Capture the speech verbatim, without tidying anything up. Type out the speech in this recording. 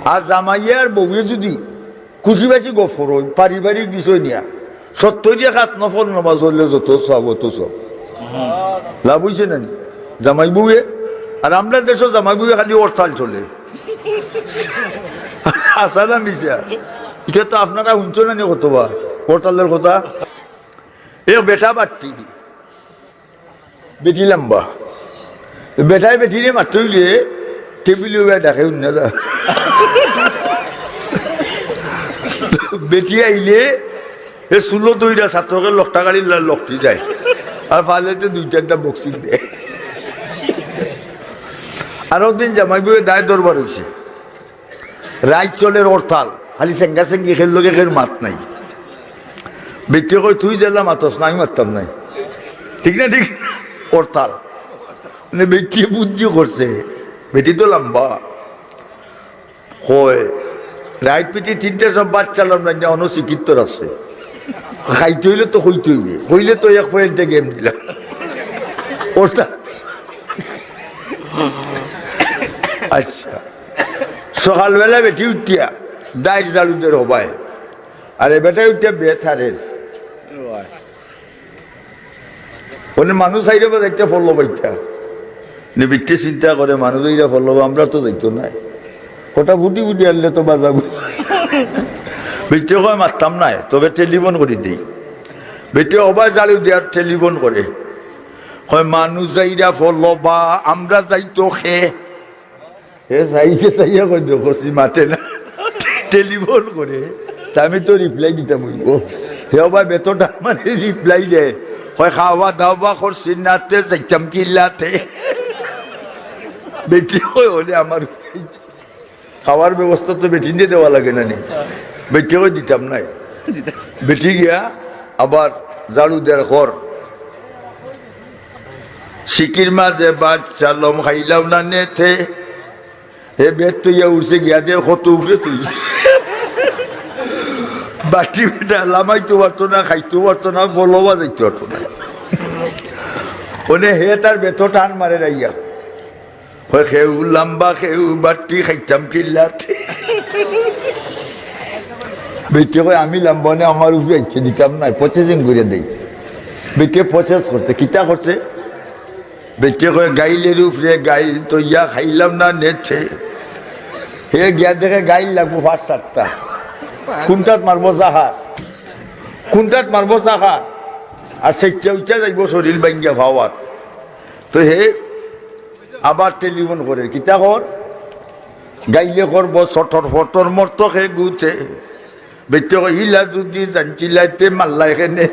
আর জামাইয়ে আর বউয়ে যুদি খুশি বাসি গফ করইন, পারিবারিক বিষয় নিয়া, সত্তইর রাকাত নফল নামাজ পড়লে যত সওয়াব, অত সওয়াব। লাভ অইছে না নি? জামাই বউয়ে, আর আমরার দেশো জামাই বউয়ে খালি হরতাল চলে। হাছা না মিছা? ইটা তো আপনারা হুনছো না নি কতবা হরতালর কথা? এ বেটা বাট্টি, বেটি লাম্বা। বেটায় বেটিরে মাততে অইলে টেবিলে উবায় ডাকে, হুন না যা। বেটি আইলে এ চুলো দইরা ছাত্রকে লকটা গাড়ির লা-, লকটি যায়। আর ফালে তো দুই চাইরটা বক্সিং দেয়। আরক দিন জামাই বউয়ে দায় দরবার অইছে। রাইত চলের হরতাল, খালি সেঙ্গা সেঙ্গি, কেউর লগে কেউর মাত নাই। বেটিয়ে কয়, "তুই যেলা মাতস না, আমি মাততাম নায়।" ঠিক না ঠিক? হরতাল। মানে বেটিয়ে বুদ্ধি করছে, বেটি তো লাম্বা। কয়, "রাইত বেটি তিনটার সময় ভাত চাড়লাম না, অনো চিকিত্তর আছে। খাইতে অইলে তো কইতে অইবে, কইলে তো এক পয়েন্টে গেম দিলাম।" হরতাল। আচ্ছা, সকালবেলা বেটি উঠিয়া দায়র ঝাড়ু দের হবায়, আর এ বেটায় উঠিয়া বেত হারের। মানে মানুষ আইরে বা যাইতে পড়লো বাইটা। নে বেটিয়ে চিন্তা করে, "মানুষ আইরা পড়লো বা, আমরা তো যাইতো নায়। কটা ফুটি ফুটি আনলে তো বাজাবো।" বেটিয়ে কয়, "মাততাম নায়, তবে টেলিফোন করি দেই।" বেটিয়ে হবায় ঝাড়ু দেয় আর টেলিফোন করে। কয়, "মানুষ আইরা পড়লো বা, আমরা যাইতো খে।" হে চাইছে চাইয়া কয়, "দেখছি মাতে না।" টেলিফোন করে, তা আমি তো রিপ্লাই দিতাম অইবো। হে হবায় বেতটা মানে রিপ্লাই দেয়, কয়, "খাওয়া দাওয়া করছি না তে, যাইতাম কিলাতে?" বেটিয়ে কয়, "অইলে আমার খাওয়ার ব্যবস্থা তো বেটিনরে দেওয়া লাগে না নি?" বেটিয়ে কয়, "দিতাম নায়।" বেটি গিয়া আবার ঝাড়ু দের কর, "চিকির মাঝে ভাত চাড়লাম, খাইলাম না নেতে।" হে বেত থইয়া উঠছে, গিয়া দে কত উপরে তুলছে। বাট্টি বেটা লামাইতো পারতো না, খাইতো পারতো না, পড়লো বা যাইতো পারতো না। অনে হে তার বেতো টান মারের আইয়া। কয়, "কেউ লাম্বা, কেউ বাট্টি, খাইতাম কিলাতে?" বেটিয়ে কয়, "আমি লাম্বা নে, আমার উপরে আইছে, দিতাম নায়, প্রসেসিং করিয়া দেই।" বেটিয়ে প্রসেস করছে, কিতা করছে? বেটিয়ে কয়, "গাইলের উপরে গাইল থইয়া খাইলাম না নেতে।" হে গিয়া দেখে গাইল লাগবো পাঁচ সাতটা। কুনটাত মারবো জাহার, কুনটাত মারবো জাহার, আর সেচ্চা উচ্চা যাইবো শরীর ভাঙ্গিয়া ফাওয়াত। তো হে আবার টেলিফোন করে, কিতা কর? গাইলে করবো সটর ফটর মরতো খে গুতে। বেটিয়ে কয়, "ইলা যুদি জানছিলাইতে মারলায় কেনে?"